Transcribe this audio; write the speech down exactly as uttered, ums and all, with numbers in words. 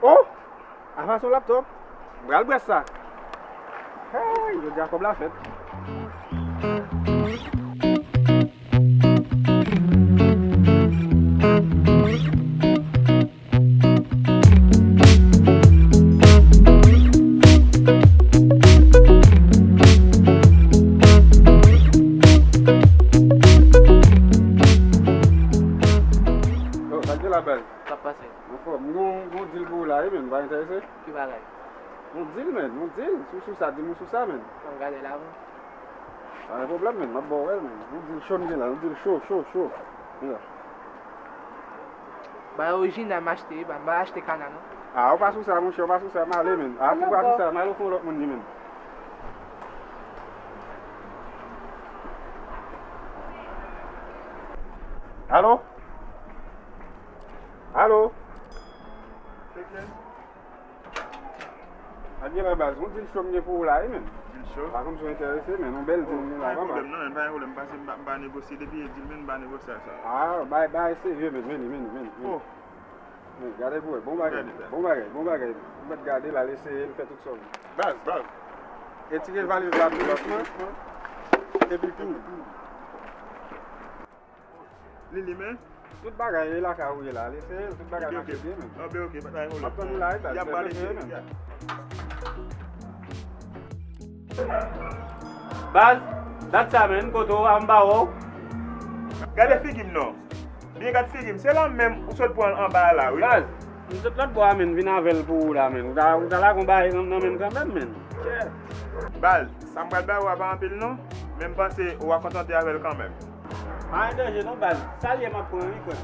Oh! Apa sou laptop? M pral bwè sa. Hey, jodi a kòb la fèt. Yo, sa k gen la, baz? Sa k pase? Anfòm, m gon, gon deal pou ou la, wi, men, ou pa enterese? Ki bagay? Yon deal, men, yon deal. Si w sou sa, di m ou sou sa, men. Ann gade la, wi. Pa gen pwoblèm, men, m ap ba w wè l, men. Yon deal cho m gen la, yon deal cho, cho, cho. Yeah. Bay orijinal m achte, wi, pa, m pa achte kana, non. Ah, ou pa sou sa, monchè, ou pa sou sa, m ale, men. Ah, pou pa sou sa, m ale fè yon lòt moun li, men. Alo? Alo? Check in. Ak gen la baz, yon deal cho m gen pou ou la, wi, men. Deal cho? Pa konn si w enterese, men, yon bèl deal m gen la, papa. Oh, pa gen pwoblèm, non, men, pa gen pwoblèm. Pase m pa, m pa negosye, depi e deal, men, m pa negosye ak sa. Ah, bay, bay serye, men, men, men, men, men. Oh. Men, gade pou wè, bon bagay, bon bagay, bon bagay. M mèt gade la, l eseye, l fè tout sa w vle. Baz, baz. Retire valiz la tou dousman. Epi tou. Li limen? Tout bagay e lakay ou ye la. Lese tout bagay mache byen menm. Ah, ben, ok, pa gen pwoblèm. M ap tann ou la, e baz. Y ap pale de menm. Baz, dat sa menm, kote w a m pa wè w. Gade figi m non. Byen gad figi m. Se la menm ou sot pran anba a la, wi. Baz, m sot lòt bò a menm, vin avè l pou ou la menm. Ou ta, ou ta lage yon bagay nan, nan menm kanmenm menm. Baz, sa m pral ba ou a pa anpil non, men m panse ou a kontante avè l kanmenm. Pa gen danje non baz, sa l ye m ap pran wi frè m.